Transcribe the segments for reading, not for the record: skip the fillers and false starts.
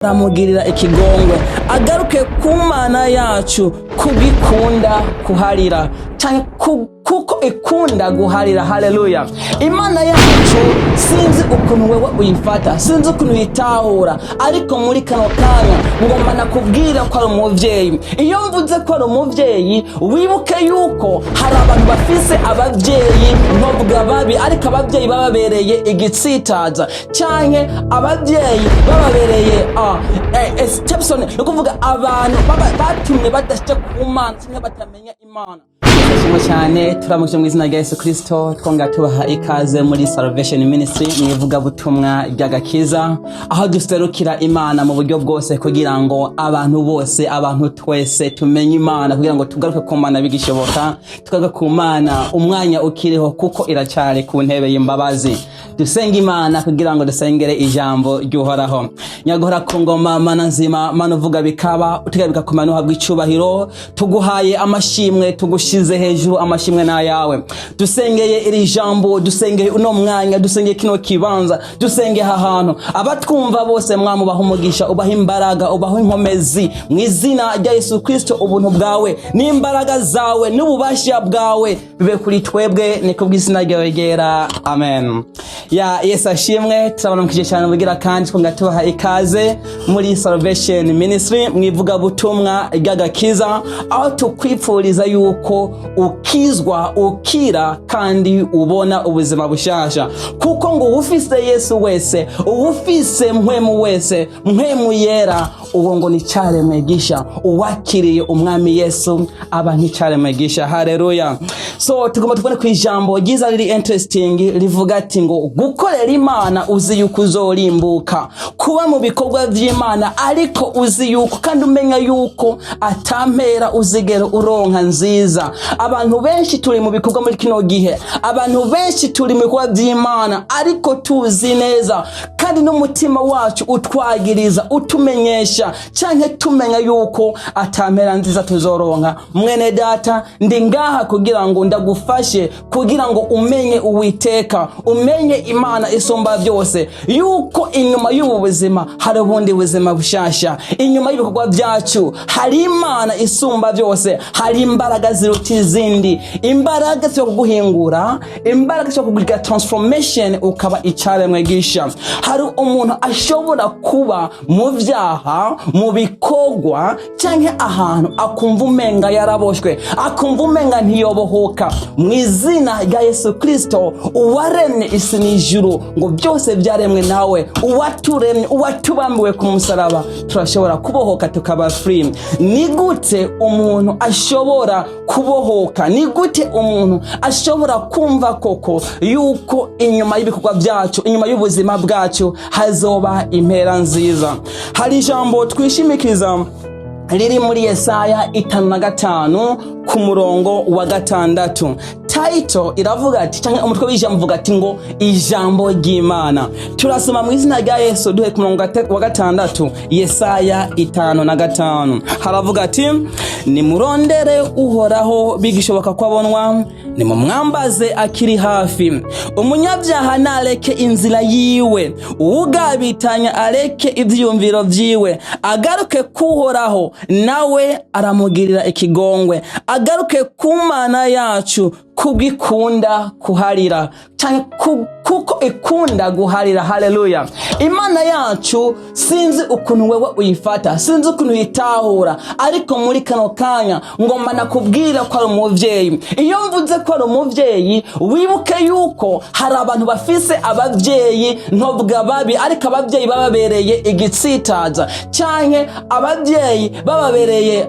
Aramugirira ikigongwe, agaruke ku Mana yacu kubikunda kuharira canke kuko ikunda guharira. Haleluya! Imana yacu, sinzi ukuntu wewe uyifata, sinzi ukuntu uyitahura, ariko muri kano kanya ngomba nakubwira ko ari umuvyeyi. Iyo mvuze ko ari umuvyeyi, wibuke yuko hari abantu bafise abavyeyi, ntovuga babi, ariko abavyeyi bababereye igitsitaza canke abavyeyi bababereye stepson, ni ukuvuga abantu batumye badashika ku Mana canke batamenya Imana. Turashimwe cyane, turamuje mu izina rya Yesu Kristo, twongera tubaha ikaze muri Salvation Ministry, mu ivugabutumwa ry'agakiza, aho duserukira Imana mu buryo bwose kugira ngo abantu bose, abantu twese tumenye Imana, kugira ngo tugaruke ku Mana bigishoboka, tugaruke ku Mana umwanya ukiriho, kuko iracyari ku ntebe y'imbabazi. Dusenga Imana kugira ngo dusengere ijambo ry'Uhoraho. Nyaguhora ku ngoma, Mana nzima, Mana uvuga bikaba, utegeka bigakomera, uhabwa icubahiro. Tuguhaye amashimwe, tugushize hejuru, amashimwe n'ayawe. Dusengeye iri jambo, dusengeye uno mwanya, dusengeye kino kibanza, dusengeye aha hantu. Abatwumva bose, Mwami, ubaha umugisha, ubaha imbaraga, ubaha inkomezi mu izina rya Yesu Kristo. Ubuntu bwawe n'imbaraga zawe n'ububasha bwawe bibe kuri twebwe, ni kubw'izina ryawe ryera, amen. Ya Yesu ashimwe. Turabanamukije cyane bugira kandi twongera tubaha ikaze muri Salvation Ministry, mu ivugabutumwa ry'agakiza, aho tukwipfuriza yuko ukizwa, ukira kandi ubona ubuzima bushasha, kuko ngo uwufise Yesu wese, uwufise Mpwemu wese, Mpwemu Yera, uwo ngo ni cyaremwe gisha. Uwakiriye Umwami Yesu aba nk'icyaremwe gisha. Haleluya! So tugomba tubone ku ijambo ryiza riri interesting, rivuga ati ngo gukorera Imana uzi yuko uzorimbuka, kuba mu bikorwa vy'Imana ariko uzi yuko kandi umenya yuko atampera uzigera uronka nziza. Abantu benshi turi mu bikorwa muri kino gihe, abantu benshi turi mu bikorwa vy'Imana, ariko tuzi neza kandi n'umutima wacu utwagiriza, utumenyesha canke tumenya yuko atampera nziza tuzoronka. Mwene data, ndi ngaha kugira ngo ndagufashe, kugira ngo umenye Uwiteka, umenye Imana isumba byose, yuko inyuma y'ubu buzima hari ubundi buzima bushasha. Inyuma y'ibikorwa byacu hari Imana isumba byose, hari imbaraga ziruta izindi, imbaraga zo kuguhingura, imbaraga zo kukugira transformation, ukaba icyaremwe gisha. Hari umuntu ashobora kuba mu byaha, mu bikorwa cyangwa ahantu, akumva umenga yaraboshwe, akumva umenga ntiyobohoka. Mu izina rya Yesu Kristo, uwaremye isi n'ijuru, ngo byose byaremwe nawe, uwaturemye, uwatubambiwe ku musaraba, turashobora kubohoka tukaba free. Ni gute umuntu ashobora kubohoka? Ni gute umuntu ashobora kumva koko yuko inyuma y'ibikorwa byacu, inyuma y'ubuzima bwacu hazoba impera nziza? Hari ijambo twishimikiza riri muri Yesaya 55 ku murongo wa 6. Title iravuga ati, cyangwa umutwe w'ijambo uvuga ati ngo ijambo ry'Imana. Turasoma mu izina rya Yesu, duhe ku murongo wa 6. Yesaya 55 haravuga ati: "Nimurondere Uhoraho bigishoboka ko abonwa, nimumwambaze akiri hafi. Umunyabyaha nareke inzira yiwe, uwugabitanya areke ivyiyumviro vyiwe, agaruke kuhoraho, nawe aramugirira ikigongwe, agaruke ku Mana yacu kubw'ikunda kuharira canke kuko ikunda guharira." Haleluya! Imana yacu, sinzi ukuntu wewe uyifata, sinzi ukuntu uyitahura, ariko muri kano kanya ngomba nakubwira ko ari umuvyeyi. Iyo mvuze ko ari umuvyeyi, wibuke yuko hari abantu bafise abavyeyi, ntovuga babi, ariko abavyeyi bababereye igitsitaza canke abavyeyi bababereye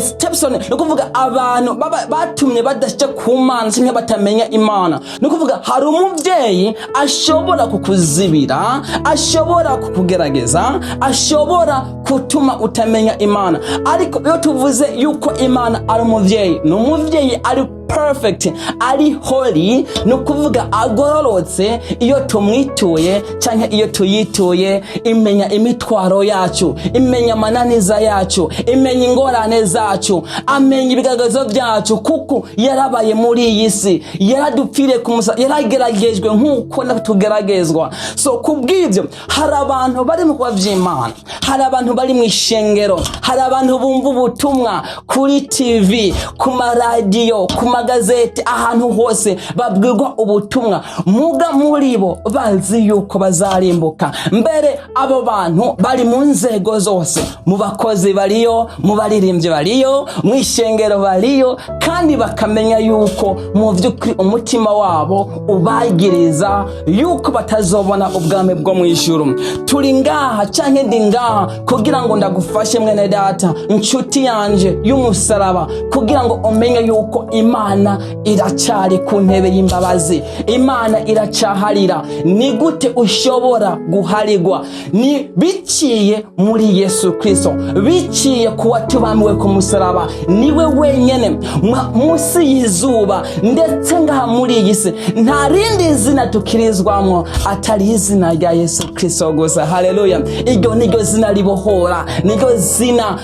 stepson, ni ukuvuga abantu batumye badashika ku Mana canke batamenya Imana. Ni ukuvuga hari umuvyeyi ashobora kukuzibira, ashobora kukugerageza, ashobora gutuma utamenya Imana. Ariko iyo tuvuze yuko Imana ari umuvyeyi, ni umuvyeyi ari perfect, ari holy, ni ukuvuga agororotse. Iyo tumwituye cyangwa iyo tuyituye, imenya imitwaro yacu, imenya amananiza yacu, imenya ingorane zacu, amenya ibigaragazo byacu, kuko yarabaye muri iyi si, yaradupfiriye ku musaraba, yarageragejwe nk'uko natwe tugeragezwa. So kubw'ibyo, hari abantu bari mu bikorwa by'Imana, hari abantu bari mu ishengero, hari abantu bumva ubutumwa kuri TV, ku maradiyo, ku magazeti, ahantu hose babwirwa ubutumwa, muga muri bo bazi yuko bazarimbuka. Mbere abo bantu bari mu nzego zose, mu bakozi bariyo, mu baririmbyi bariyo, mu ishengero bariyo, kandi bakamenya yuko mu by'ukuri umutima wabo ubagiriza yuko batazobona ubwami bwo mu ijuru. Turi ngaha canke ndi ngaha kugira ngo ndagufashe, mwene data, inshuti yanje y'umusaraba, kugira ngo umenye yuko Imana iracyari ku ntebe y'imbabazi, Imana iracyaharira. Ni gute ushobora guharirwa? Ni biciye muri Yesu Kristo, biciye ku watubambiwe ku musaraba. Niwe wenyene munsi y'izuba, ndetse ngaha muri iyi si nta rindi zina tukirizwamo atari izina rya Yesu Kristo gusa. Haleluya! Iryo niryo zina ribohora, niryo zina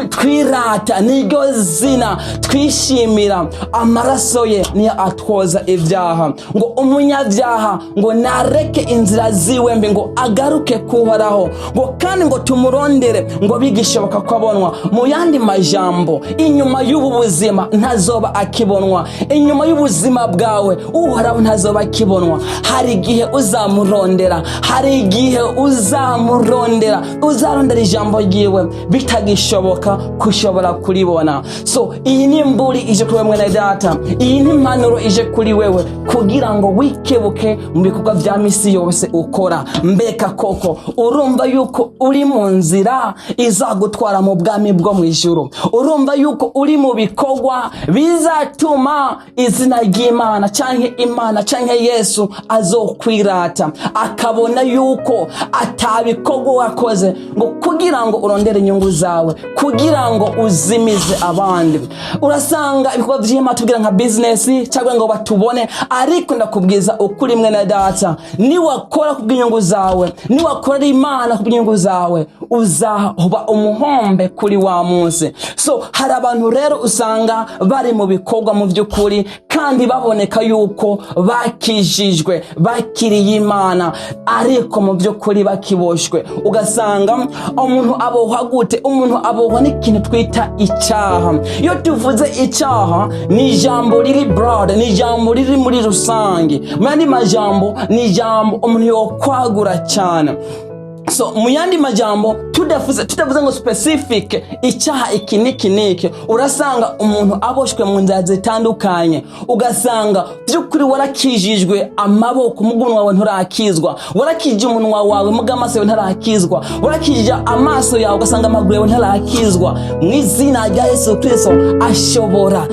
twirata, niryo zina twishimira. Amaraso ye niyo atwoza ibyaha. Ngo umunyabyaha ngo nareke inzira ziwe mbi, ngo agaruke kuhoraho, ngo kandi ngo tumurondere ngo bigishoboka ko abonwa. Mu yandi majambo, inyuma y'ubu buzima ntazoba akibonwa. Inyuma y'ubuzima bwawe Uhoraho ntazoba akibonwa. Hari igihe uzamurondera, hari igihe uzamurondera, uzarondera ijambo ryiwe bitagishoboka kushobora kuribona. So iyi ni imburi ije kuri wewe, mwene data, iyi ni impanuro ije kuri wewe kugira ngo wikebuke mu bikorwa bya misi yose ukora. Mbeka koko urumva yuko uri mu nzira izagutwara mu bwami bwo mu ijuru? Urumva yuko uri mu bikorwa bizatuma izina ry'Imana cyangwa Imana cyangwa Yesu azokwirata, akabona yuko atabikorwa wakoze ngo kugira ngo urondere inyungu zawe, kugira ngo uzimize abandi? Urasanga ibikorwa by'Imana tubwira nka bizinesi cyangwa ngo batubone, ariko ndakubwiza ukuri, mwene data, niwakora kubw'inyungu zawe, niwakorera Imana kubw'inyungu zawe, uzaba umuhombe kuri wa munsi. So hari abantu rero usanga bari mu bikorwa mu by'ukuri kandi baboneka yuko bakijijwe, bakiriye Imana, ariko mu by'ukuri bakiboshwe. Ugasanga umuntu abohwa gute? Umuntu abohwa n'ikintu twita icyaha. Iyo tuvuze icyaha, ni ijambo riri broad, ni ijambo riri muri rusange. Mu yandi majambo, ni ijambo umuntu yokwagura cyane. So mu yandi majambo, tudavuze ngo specific icyaha iki n'iki n'iki, urasanga umuntu aboshwe mu nzira zitandukanye. Ugasanga by'ukuri warakijijwe amaboko, muga umunwa wawe nturakizwa. Warakijije umunwa wawe, muga amaso yawe ntarakizwa. Warakijije amaso yawe, ugasanga amaguru yawe ntarakizwa. Mu izina rya Yesu Kristo, ashobora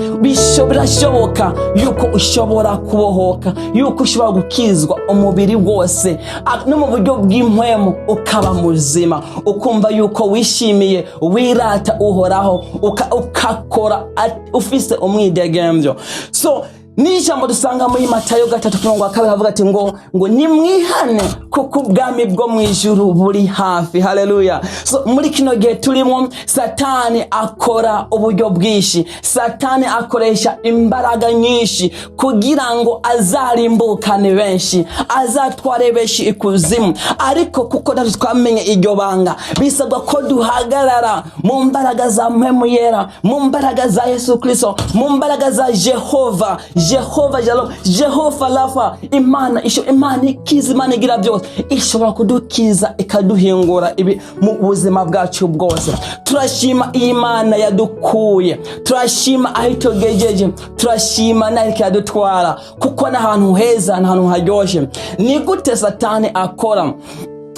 birashoboka yuko ushobora kubohoka, yuko ushobora gukizwa umubiri wose, no mu buryo bw'impwemu ukaba muzima, ukumva yuko wishimiye, wirata Uhoraho, ukakora ufise umwidegembyo. So ni ijambo dusanga muri Matayo 3:2, havuga ati ngo nimwihane kuko ubwami bwo mu ijuru buri hafi. Haleluya! So muri kino gihe turimo, Satani akora uburyo bwinshi, Satani akoresha imbaraga nyinshi kugira ngo azarimbukane benshi, azatware benshi ikuzimu. Ariko kuko natwe twamenye iryo banga, bisabwa ko duhagarara mu mbaraga za Mpwemu Yera, mu mbaraga za Yesu Kristo, mu mbaraga za Jehova, Jehova Shalom, Jehova Rafa. Imana isho, Imana ikiza, Imana igira byose, ishobora kudukiza ikaduhingura ibi mu buzima bwacu bwose. Turashima iyi Mana yadukuye, turashima aho itugejeje, turashima n'aho ikadutwara, kuko n'ahantu heza, n'ahantu haryoshe. Ni gute Satani akora?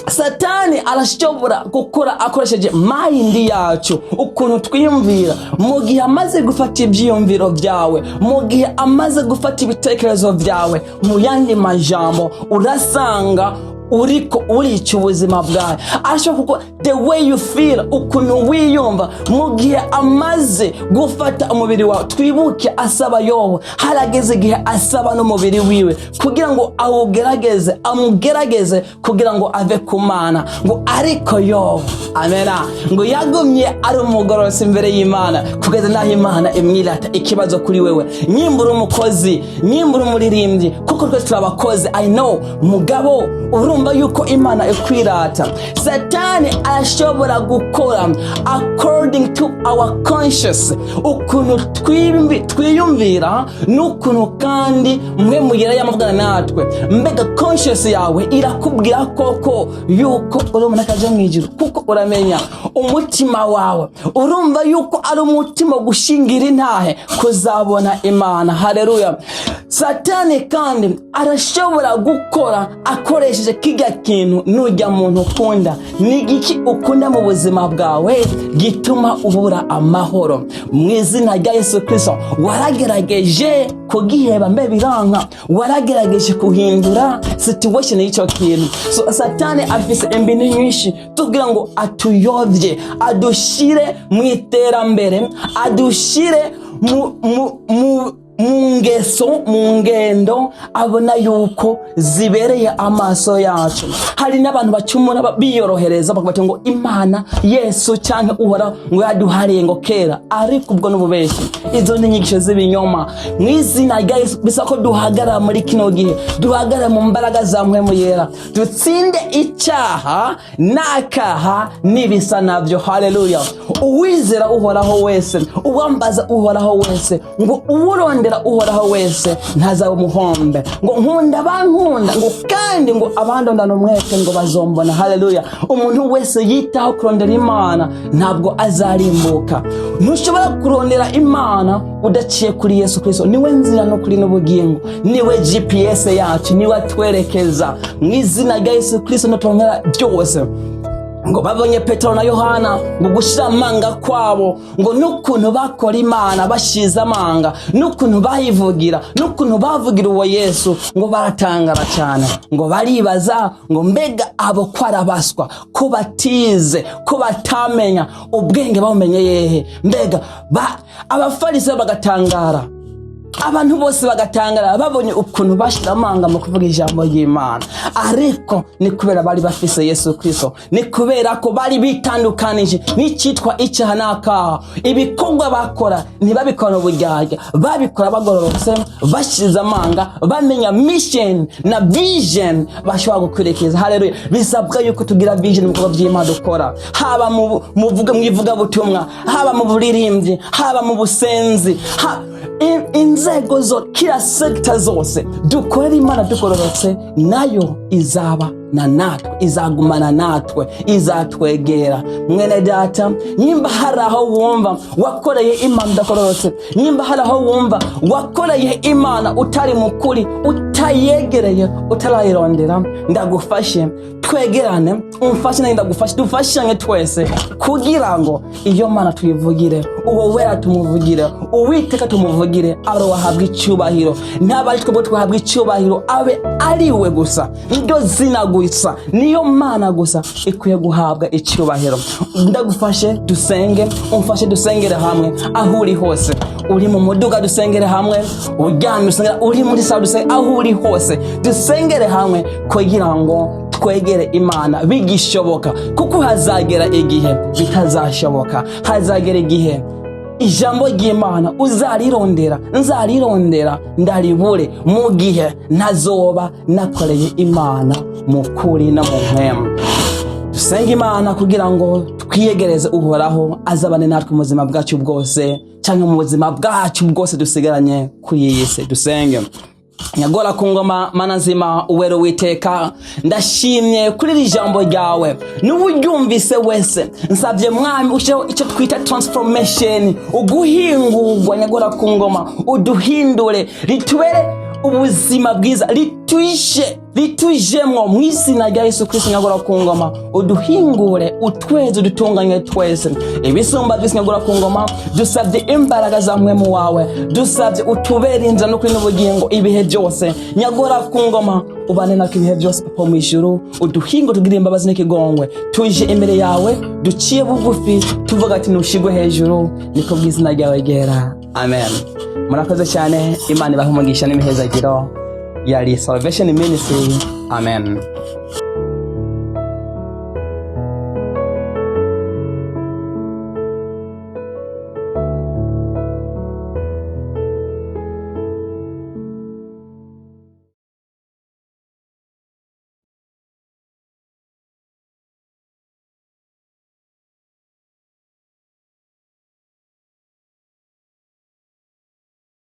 Satani arashobora gukora akoresheje mind yacu, ukuntu twiyumvira. Mu gihe amaze gufata ibyiyumviro byawe, mu gihe amaze gufata ibitekerezo byawe, mu yandi majambo urasanga Uriko urica ubuzima bwawe. Arashobora kuko the way you feel, ukuntu wiyumva mu gihe amaze gufata umubiri wawe. Twibuke asaba Yobu, harageze igihe asaba n'umubiri wiwe kugira ngo awugerageze, amugerageze kugira ngo ave ku Mana. Ngo ariko Yobu, amena, ngo yagumye ari umugororotsi imbere y'Imana kugeza n'aho Imana imwirata. Ikibazo kuri wewe, nyimbura umukozi, nyimbura umuririmbyi, kuko twese turi abakozi, I know, mugabo urumva yuko Imana ikwirata. Satani arashobora gukora according to our conscious, ukuntu twiyumvira n'ukuntu kandi mwe mugera yamavugana natwe. Mbega conscious yawe irakubwira koko yuko uri umuntu akaja mu ijuru? Kuko uramenya umutima wawe, urumva yuko ari umutima gushingira intahe kuzabona Imana. Haleluya. Satani kandi arashobora gukora akoresheje kijya kintu nujya muntu ukunda. Ni igiki ukunda mu buzima bwawe gituma ubura amahoro? Mu izina rya Yesu Kirisito, waragerageje kugiheba, mbe biranka? Waragerageje guhindura situation y'icyo kintu? So Satani afise imbinu nyinshi tugira ngo atuyobye, adushire mu iterambere, adushire mu ngeso, mu ngendo abona yuko zibereye amaso yacu. Hari n'abantu bacumura biyorohereza, bakavuga ngo Imana, Yesu cyangwa Uhoraho ngo yaduhariye ngo kera, ariko ubwo n'ububeshi. Izo ni inyigisho z'ibinyoma. Mu izina rya Yesu, bisaba ko duhagarara muri kino gihe, duhagarara mu mbaraga za Mpwemu Yera, dutsinde icyaha n'akaha n'ibisa nabyo. Haleluya. Uwizera Uhoraho wese, uwambaza Uhoraho wese, ngo uwurondera Uhoraho wese ntazaba umuhombe. Ngo nkunda bankunda, ngo kandi ngo abandondana umwete ngo bazombona. Haleluya. Umuntu wese yitaho kurondera Imana ntabwo azarimbuka. Ntushobora kurondera Imana udaciye kuri Yesu Kristo. Niwe nzira n'ukuri n'ubugingo, niwe GPS yacu, niwe atwerekeza. Mu izina rya Yesu Kristo ntuturondera byose. Ngo babonye Petero na Yohana, ngo gushira amanga kwabo, ngo n'ukuntu bakora Imana bashize amanga, n'ukuntu bayivugira, n'ukuntu bavugira uwo Yesu, ngo baratangara cyane. Ngo baribaza ngo mbega abo ko arabaswa, ko batize, ko batamenya ubwenge, bawumenye yehe? Mbega Abafarisayo bagatangara, abantu bose bagatangara babonye ukuntu bashira amanga mu kuvuga ijambo ry'Imana. Ariko ni kubera bari bafise Yesu Kristo, ni kubera ko bari bitandukanije n'icyitwa icyaha n'akaha. Ibikorwa bakora ntibabikora uburyarya, babikora bagororotse, bashize amanga, bamenya mission na vision bashobora gukurikiza. Haleluya. Bisabwa yuko tugira vision mu bikorwa by'Imana dukora, haba mu ivugabutumwa, haba mu buririmbyi, haba mu busenzi, inzego zo kila sekta zose dukorera Imana tugororotse, nayo izaba na natwe, izagumana natwe, izatwegera. Mwene data, nimba hari aho wumva wakoreye Imana udagororotse, nimba hari aho wumva wakoreye Imana utari mukuri, utayegereye, utarayirondera, ndagufashe twegerane, umfashe nanjye ndagufashe, dufashanye twese kugira ngo iyo Mana tuyivugire, uwo wera tumuvugire, Uwiteka tumuvugire, abe wahabwa icyubahiro. Ntaba ari twebwe twahabwa icyubahiro, abe ari we gusa, niryo zina gusa, niyo Mana gusa ikwiye guhabwa icyubahiro. Ndagufashe dusenge, umfashe dusengere hamwe. Aho uri hose, uri mu muduga dusengere hamwe, uryamye dusengere, uri muri salo dusengere, aho uri hose dusengere hamwe kugira ngo twegere Imana bigishoboka, kuko hazagera igihe bitazashoboka. Hazagera igihe ijambo ry'Imana uzarirondera, nzarirondera, ndaribure mu gihe ntazoba nakoreye Imana mu kuri no mu mpwemu. Dusenge Imana kugira ngo twiyegereze Uhoraho, azabane natwe mu buzima bwacu bwose, cyangwa mu buzima bwacu bwose dusigaranye kuri iyi si. Dusenge. Nyagora ku ngoma, Mana nzima, uwera, Uwiteka, ndashimye kuri iri jambo ryawe n'uburyumvise wese. Nsabye Mwami ushireho icyo twita transformation, uguhingurwa. Nyagora ku ngoma, uduhindure, ritubere ubuzima bwiza, ritwishe, ritujemwo mu izina rya Yesu Kristo. Nyagora ku ngoma, uduhingure, utweze, udutunganye twese. Ibisumba byose, nyagora ku ngoma, dusabye imbaraga za Mpwemu wawe, dusabye utubere inzira n'ukuri n'ubugingo ibihe byose. Nyagora ku ngoma. Ubane natwe ibihe byose, Papa wo mu ijuru. Uduhingo tugirire imbabazi n'ikigongwe. Tuje imbere yawe duciye bugufi, tuvuga ati nushigwe hejuru, niko bw'izina ryawe ryera, amen. Murakoze cyane. Imana ibahe umugisha n'imihezagiro. Yari Salvation Ministry. Amen.